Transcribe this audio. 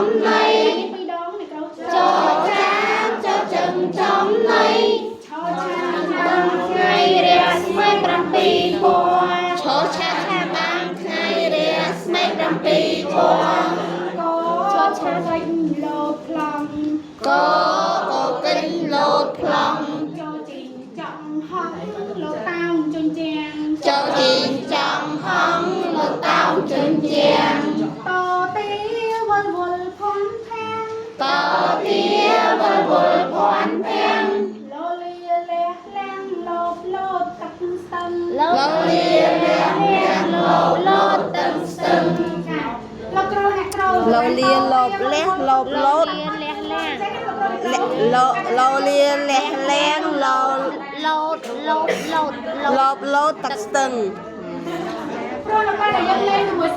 ចំណី នេះពីរដងអ្នកគ្រូ ចចាចចឹងចំណី ឆឆាឆា បាំងថ្ងៃរះស្មេ7ពណ៌ឆឆាឆាបាំងថ្ងៃរះស្មេ7ពណ៌ កឆឆាកិញលោប្លង់ កកកិញលោតប្លង់ ចជីងចង់ហងលោតោងជញ្ជាំង ចជីងចង់ហងលោតោងជញ្ជាំង តទេវល់វល់ភន់ភាំង តទាវល់វល់ភ័នភាំង លលាលះលាងលោបលោតទឹកស្ទឹង លលាលះលះលោលោតទឹងស្ទឹង ចាលោកគ្រូអ្នកគ្រូ លលាលបលះលបលោត លះលាង លលលាលះលាងល លោតលោតលោត លបលោតទឹកស្ទឹង ព្រោះនៅពេលដែលយើងលេងជាមួយ